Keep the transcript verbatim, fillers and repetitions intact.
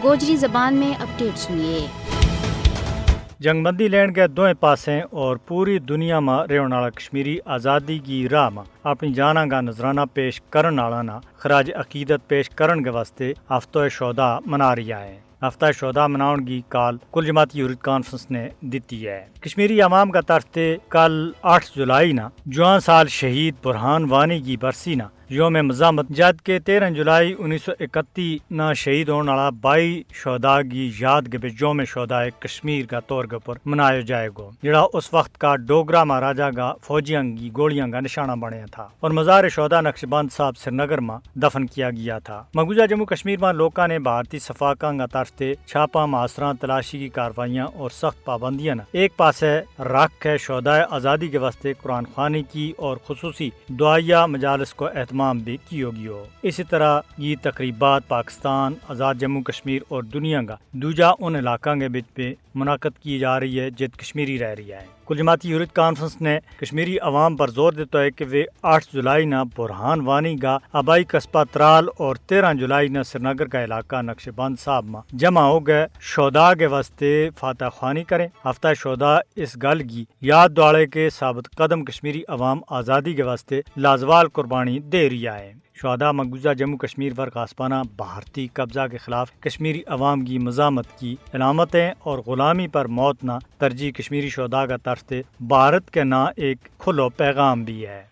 گوجری زبان میں اپڈیٹ سنیے۔ جنگ بندی لین کے دوئیں پاسیں اور پوری دنیا ما رہن والا کشمیری آزادی کی راہ ما اپنی جاناں کا نذرانہ پیش کرن والا نا خراج عقیدت پیش کرن کے واسطے ہفتہ شہدا منا رہی آئے۔ ہفتہ شہدا مناؤن کی کال کل جماعتی یورت کانفرنس نے دتی ہے۔ کشمیری عوام کا طرف تے کل آٹھ جولائی نا جوان سال شہید برہان وانی کی برسی نا یوم مزاحمت جد کے تیرہ جولائی انیس سو اکتی نا شہید ہون والا بائی شہدا کی یاد کے بچ یوم شہدا کشمیر کا طور کے اپر منایو جائے گو، جڑا اس وقت کا ڈوگرا مہاراجا کا فوجیاں کی گولیاں کا نشانہ بنیا تھا اور مزار شہدا نقش بند صاحب سرینگر ما دفن کیا گیا تھا۔ مقبوضہ جموں کشمیر ما لوکاں نے بھارتی صفاقاں کا طرف تے چھاپاں ماسراں تلاشی کی کاروائیاں اور سخت پابندیاں نا ایک پاسے رکھ کے شہدائے آزادی کے واسطے قرآن خوانی کی اور خصوصی دعائیہ مجالس کو اہتمام بھی کیو گیو۔ اسی طرح یہ تقریبات پاکستان آزاد جموں کشمیر اور دنیا کا دوجا ان علاقاں کے بچ بھی منعقد کی جا رہی ہے جت کشمیری رہ رہی ہے۔ کل جماعتی یورت کانفرنس نے کشمیری عوام پر زور دیتا ہے کہ وہ آٹھ جولائی نا برہان وانی کا آبائی قصبہ ترال اور تیرہ جولائی نا سرینگر کا علاقہ نقش بند صاحب ما جمع ہو گئے شہدا کے واسطے فاتح خوانی کریں۔ ہفتہ شہدا اس گل کی یاد دوڑے کے ثابت قدم کشمیری عوام آزادی کے واسطے لازوال قربانی دے رہی آئے۔ شہدا مقبوضہ جموں کشمیر پر غاصبانہ بھارتی قبضہ کے خلاف کشمیری عوام کی مزاحمت کی علامتیں اور غلامی پر موت نا ترجیح کشمیری شہدا کا طرف تے بھارت کے نا ایک کھلو پیغام بھی ہے۔